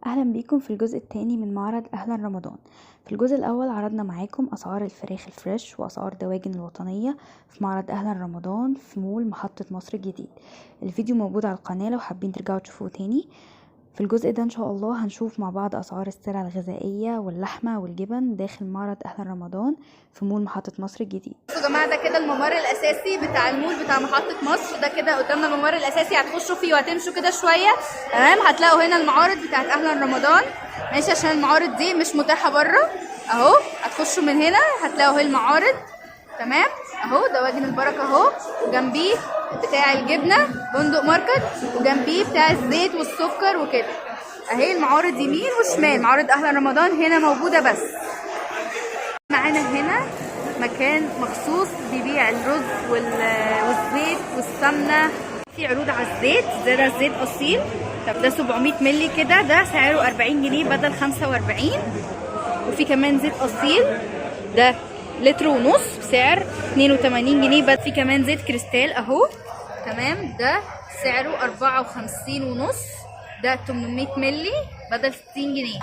اهلا بيكم في الجزء الثاني من معرض اهلا رمضان. في الجزء الاول عرضنا معاكم اسعار الفراخ ال fresh واسعار دواجن الوطنية في معرض اهلا رمضان في مول محطة مصر الجديد. الفيديو موجود على القناة لو حابين ترجعوا تشوفوه تاني. في الجزء ده ان شاء الله هنشوف مع بعض اسعار السلع الغذائية واللحمة والجبن داخل معرض اهلا رمضان في مول محطة مصر الجديد. بصوا يا جماعة، ده كده الممر الاساسي بتاع المول بتاع محطة مصر. ده كده قدامنا الممر الاساسي، هتخشوا فيه وهتمشوا كده شوية، تمام؟ هتلاقوا هنا المعارض بتاعت اهلا رمضان، ماشي؟ عشان المعارض دي مش متاحة بره. اهو هتخشوا من هنا هتلاقوا اهي المعارض، تمام؟ اهو دواجن البركة اهو، وجنبيه بتاع الجبنة بندق ماركت، وجنبيه بتاع الزيت والسكر وكده. اهي المعارض يمين وشمال، معارض اهلا رمضان هنا موجودة. بس معانا هنا مكان مخصوص بيبيع الرز والزيت والسمنه. في عروض على الزيت، زي ده الزيت اصيل. طب ده 700 مللي كده، ده سعره 40 جنيه بدل 45. وفي كمان زيت اصيل ده لتر ونص بسعر 82 جنيه بدل. في كمان زيت كريستال اهو، تمام؟ ده سعره 54 ونص، ده 800 مللي بدل 60 جنيه.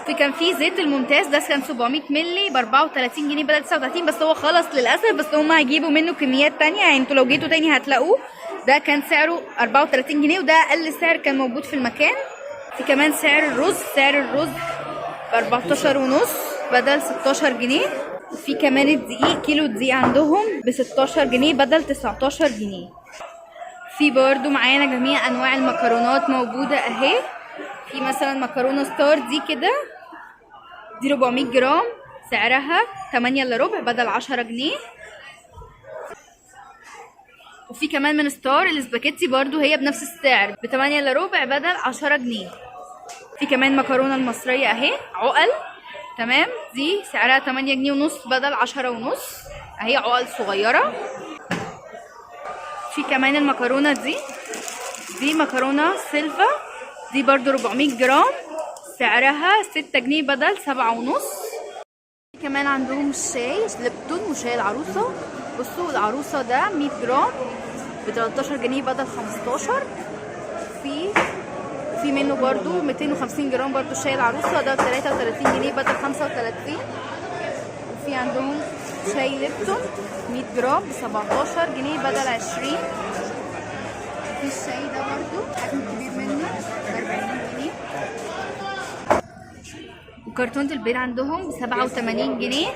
في كان في زيت الممتاز ده كان 700 مللي ب 34 جنيه بدل 39، بس هو خلص للاسف، بس هم هيجيبوا منه كميات تانية، يعني انتوا لو جيتوا تاني هتلاقوه. ده كان سعره 34 جنيه وده اقل سعر كان موجود في المكان. في كمان سعر الرز، سعر الرز ب 14 ونص بدل 16 جنيه. وفي كمان الدقيق، كيلو الدقيق عندهم ب 16 جنيه بدل 19 جنيه. في برضو معانا جميع انواع المكرونات موجودة اهي. في مثلا مكرونة ستار دي كده، دي 400 جرام سعرها 8 الا ربع بدل 10 جنيه. وفي كمان من ستار الاسباجيتي برضو هي بنفس السعر ب 8 الا ربع بدل 10 جنيه. في كمان مكرونة المصرية اهي عقل، تمام؟ دي سعرها 8 جنيه ونص بدل 10 ونص، اهي عقل صغيرة. في كمان المكرونة دي، دي مكرونة سيلفا، دي برضو 400 جرام سعرها 6 جنيه بدل 7 ونص. كمان عندهم الشاي ليبتون وشاي العروسة. بصوا العروسة ده 100 جرام ب 13 جنيه بدل 15. في منه برضو 250 جرام برضو شاي العروسة ده ب 33 جنيه بدل 35. وفي عندهم شاي ليبتون 100 جرام ب 17 جنيه بدل 20. في الشاي ده برضو حجم كبير منه ب 40 جنيه. وكرتونة البيض عندهم ب 87 جنيه.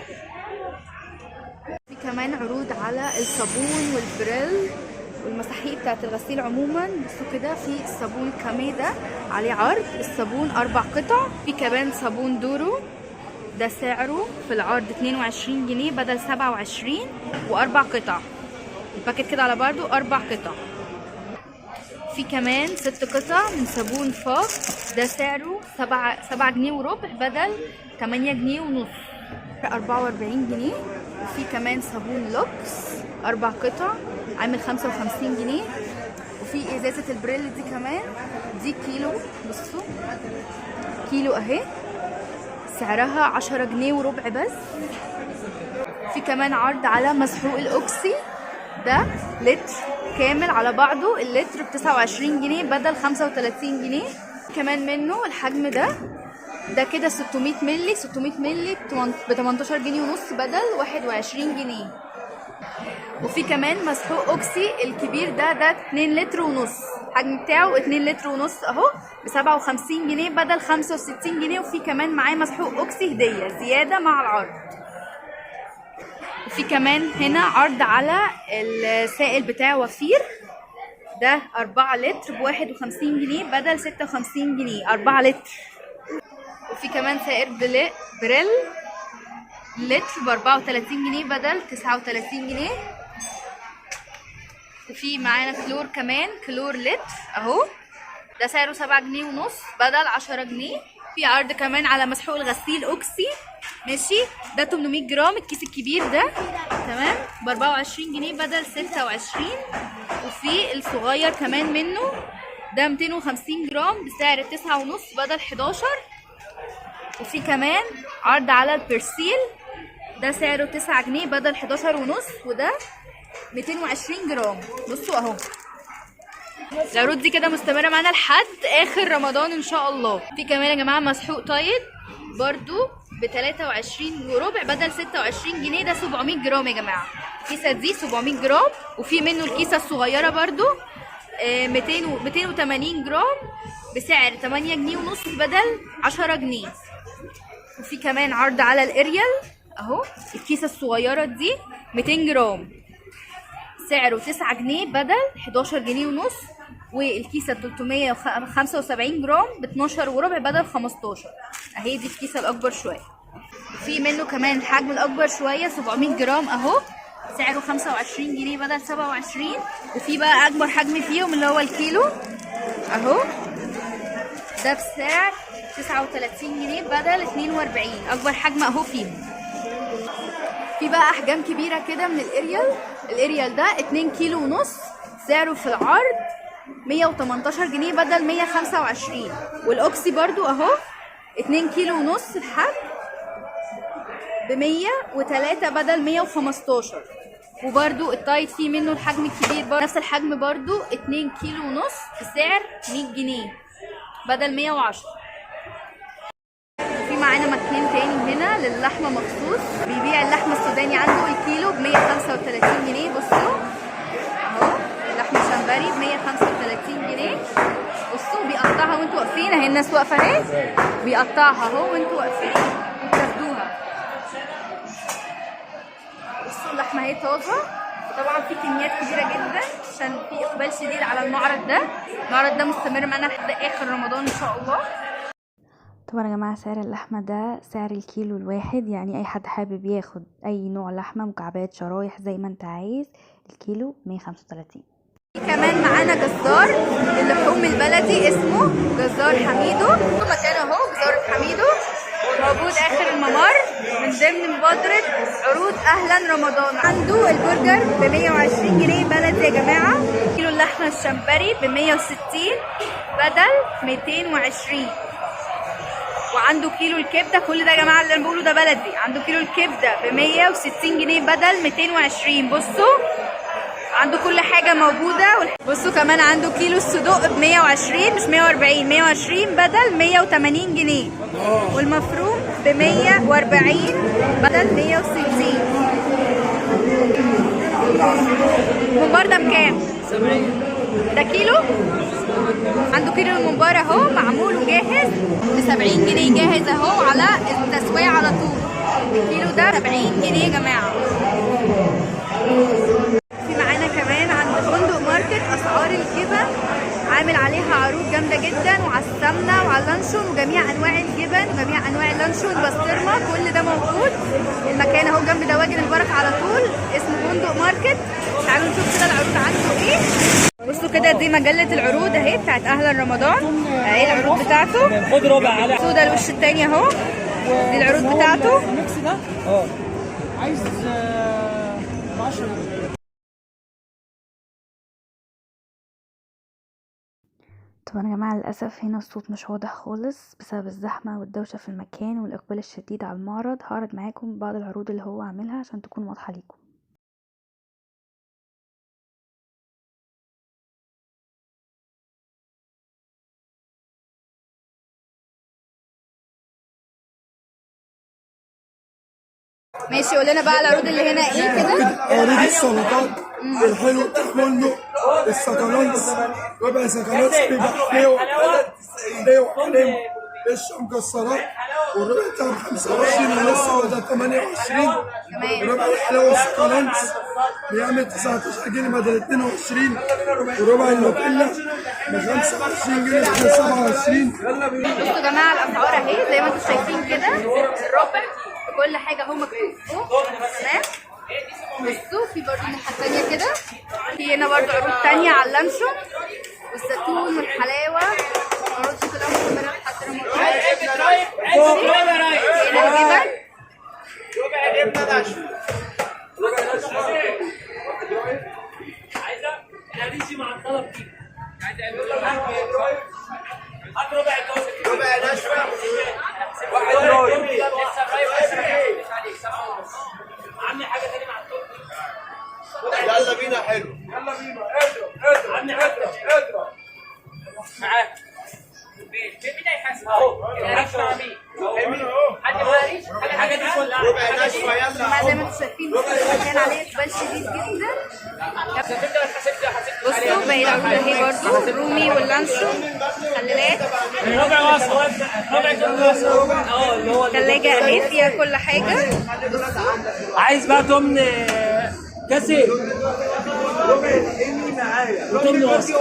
في كمان عروض على الصابون والبريل والمساحيق بتاعت الغسيل عموما. بصوا كده، في الصابون كامي ده عليه عرض، الصابون 4 قطع. في كمان صابون دورو ده سعره في العرض 22 جنيه بدل 27، واربع قطع ال packet كده على بعضه 4 قطع. في كمان 6 قطع من صابون فاف ده سعره 7 جنيه وربع بدل 8 جنيه ونص، 44 جنيه. وفي كمان صابون لوكس 4 قطع عامل 55 جنيه. وفي ازازة البريل دي كمان، دي كيلو، بصوا كيلو اهي سعرها 10 جنيه وربع بس. في كمان عرض على مسحوق الاوكسي ده لتر كامل على بعضه، اللتر ب 29 جنيه بدل 35 جنيه. كمان منه الحجم ده، ده كده 600 ملي، 600 ملي ب 18 جنيه ونص بدل 21 جنيه. وفي كمان مسحوق اوكسي الكبير ده، ده 2 لتر ونص، الحجم بتاعه 2 لتر ونص اهو ب 57 جنيه بدل 65 جنيه. وفي كمان معاه مسحوق اوكسي هدية زيادة مع العرض. وفي كمان هنا عرض على السائل بتاع وفير ده 4 لتر ب 51 جنيه بدل 56 جنيه، 4 لتر. وفي كمان سائل بريل لتر ب 34 جنيه بدل 39 جنيه. وفي معانا كلور كمان، كلور لتر اهو ده سعره 7 جنيه ونص بدل 10 جنيه. في عرض كمان على مسحوق الغسيل اوكسي، ماشي؟ ده 800 جرام الكيس الكبير ده، تمام؟ ب 24 جنيه بدل 26. وفي الصغير كمان منه ده 250 جرام بسعر 9 ونص بدل 11. وفي كمان عرض على البرسيل ده سعره 9 جنيه بدل 11 ونص، وده 220 جرام. بصوا اهو. العروض دي كده مستمرة معانا لحد اخر رمضان ان شاء الله. في كمان يا جماعة مسحوق تايد برضو ب 23 وربع بدل 26 جنيه، ده 700 جرام يا جماعة. الكيسة دي 700 جرام، وفي منه الكيسة الصغيرة برضو 280 جرام بسعر 8 جنيه ونص بدل 10 جنيه. وفي كمان عرض على الاريال اهو، الكيسة الصغيرة دي 200 جرام سعره 9 جنيه بدل 11 جنيه ونص، والكيسه 375 جرام ب 12 وربع بدل 15. اهي دي الكيسة الاكبر شوية. في منه كمان الحجم الاكبر شوية 700 جرام اهو، سعره 25 جنيه بدل 27. وفي بقى اكبر حجم فيهم اللي هو الكيلو اهو، ده بسعر 39 جنيه بدل 42، اكبر حجم اهو فيهم. في بقى احجام كبيرة كده من الاريال، الاريال ده 2 كيلو ونص سعره في العرض 118 جنيه بدل 125. والاوكسي برضو اهو 2 كيلو ونص الحجم ب 103 بدل 115. وبرضو التايد فيه منه الحجم الكبير برضو نفس الحجم برضو 2 كيلو ونص بسعر 100 جنيه بدل 110. في معانا مكان تاني هنا للحمه مخصوص، بيبيع اللحمة السوداني عنده الكيلو ب 135 جنيه. بصوا اهو اللحمة شمبري ب 135 جنيه. بصوا بيقطعها وانتوا واقفين، اهي الناس واقفة اهي، بيقطعها اهو وانتوا واقفين وبتاخدوها. بصوا اللحمة اهي طازة، وطبعا في كميات كبيرة جدا عشان في اقبال شديد على المعرض ده. المعرض ده مستمر معانا لحد اخر رمضان ان شاء الله. طبعا يا جماعة سعر اللحمة ده سعر الكيلو الواحد، يعني اي حد حابب ياخد اي نوع لحمة مكعبات شرايح زي ما انت عايز، الكيلو 135. كمان معانا جزار اللحوم البلدي اسمه جزار حميدو، مكانه اهو جزار حميدو موجود اخر الممر من ضمن مبادرة عروض اهلا رمضان. عنده البرجر ب 120 جنيه بلدي يا جماعة، كيلو اللحمة الشمبري ب 160 بدل 220. وعنده كيلو الكبده، كل ده يا جماعة اللي انا بقوله ده بلدي. عنده كيلو الكبده ب 160 جنيه بدل 220. بصوا عنده كل حاجة موجودة. بصوا كمان عنده كيلو الصدوق ب 120 مش 140، 120 بدل 180 جنيه. والمفروم ب 140 بدل 160. الممبار ده بكام؟ 70. ده كيلو؟ عنده كيلو الممبار اهو معمول وجاهز ب 70 جنيه، جاهز اهو على التسوية على طول. الكيلو ده 70 جنيه يا جماعة. في معانا كمان عند فندق ماركت اسعار الجبن عامل عليها عروض جامدة جدا، وعلى السمنة وعلى اللانشون وجميع انواع الجبن وجميع انواع اللانشون بسطرمه، كل ده موجود. المكان اهو جنب دواجن البركة على طول، اسمه فندق ماركت. تعالوا نشوف كده العروض عنده ايه. بصوا كده دي مجلة العروض اهي بتاعت اهلا رمضان، اهي العروض بتاعته. خد ربع على بصوا ده الوش التاني اهو، دي العروض بتاعته. ال mix ده عايز 10 جنيه. طبعا يا جماعة للأسف هنا الصوت مش واضح خالص بسبب الزحمة والدوشة في المكان والإقبال الشديد على المعرض. هعرض معاكم بعض العروض اللي هو عاملها عشان تكون واضحة ليكم. ماشي قول لنا بقى العروض اللي هنا ايه كده. عروض السلطات الحلو كله، السكالانس ربع سكالانس بيبقى حلو حلو حلو قشطه مكسرات، والربع بتاع ب 25 ونص بدل 28. ربع الحلاوة السكالانس بيعمل 19 جنيه بدل 22، وربع النوتيلا ب 25 جنيه بدل 27. بصوا يا جماعة الاسعار اهي زي ما انتم شايفين كده، الربع كل حاجة اهو مكتوب فوق تمام. بصوا في برضه الناحية الثانية كده، في هنا برضه عروض ثانية على اللانشون والزيتون والحلاوه. العروض دي كلها مستمرة لحد رمضان. هنا الجبن عايزه هتيجي مع الطلب دي. هات ربع كوسة، ربع ناشفة، واحد رايب لسه رايب مش عليك 7.5. عمي حاجة تاني مع التوب. يلا بينا حلو. يلا بينا اضرب اضرب عمي اضرب اضرب. جماعة زي ما انتم شايفين المكان عليه اقبال شديد جدا. بصوا باقي العروض اهي برضو، الرومي واللانشون، مخللات، ربع وصل، ربع وصل. اه اللي هو ثلاجة اهي فيها كل حاجة. عايز بقى تمن كاسي وتمن وصل.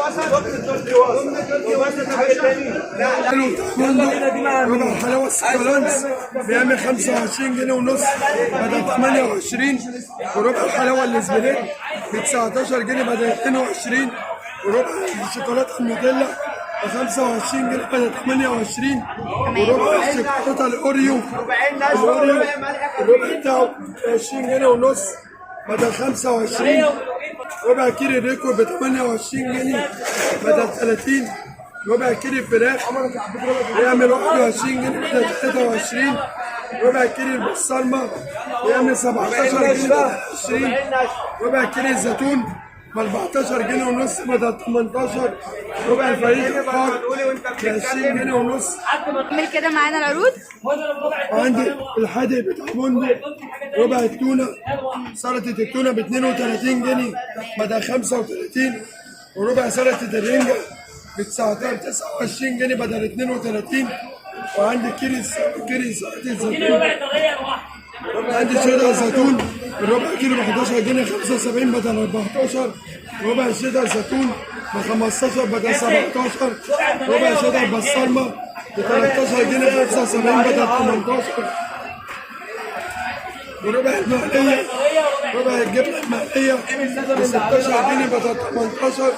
حلو بتاع ربع حلاوة السكالانس بيعمل 25 جنيه ونص بدل 28، وربع الحلاوة الاسبريت ب 19 جنيه بدل 22، وربع الشوكولاتة النوتيلا ب 25 جنيه بدل 28، وربع الشوكولاتة الاوريو الاوريو الربع بتاعه 20 جنيه ونص بدل 25، ربع كيلو ريكو ب 28 جنيه بدل 30، ربع كيلو فراخ بيعمل 21 جنيه بدل 23، ربع كيلو البسطرمة بيعمل 17 جنيه بدل 20، ربع كيلو الزيتون ب 14 جنيه ونص بدل 18، ربع الفريق الحار ب 20 جنيه ونص. كمل كده معانا العروض. وعندي الحادق بتاع بندق، ربع التونة، سلطة التونة ب 32 جنيه بدل 35، وربع سلطة الرنجة ب 29 جنيه بدل 32. وعندي كيري كيري سلطة الزيتون، عندي شيدر زيتون الربع كيلو ب 11 جنيه 75 بدل 14، ربع شيدر زيتون ب 15 بدل 17، ربع شيدر بسطرمة ب 13 جنيه 75 بدل 18، وربع المقلية، ربع الجبنة المقلية ب 16 جنيه بدل 18.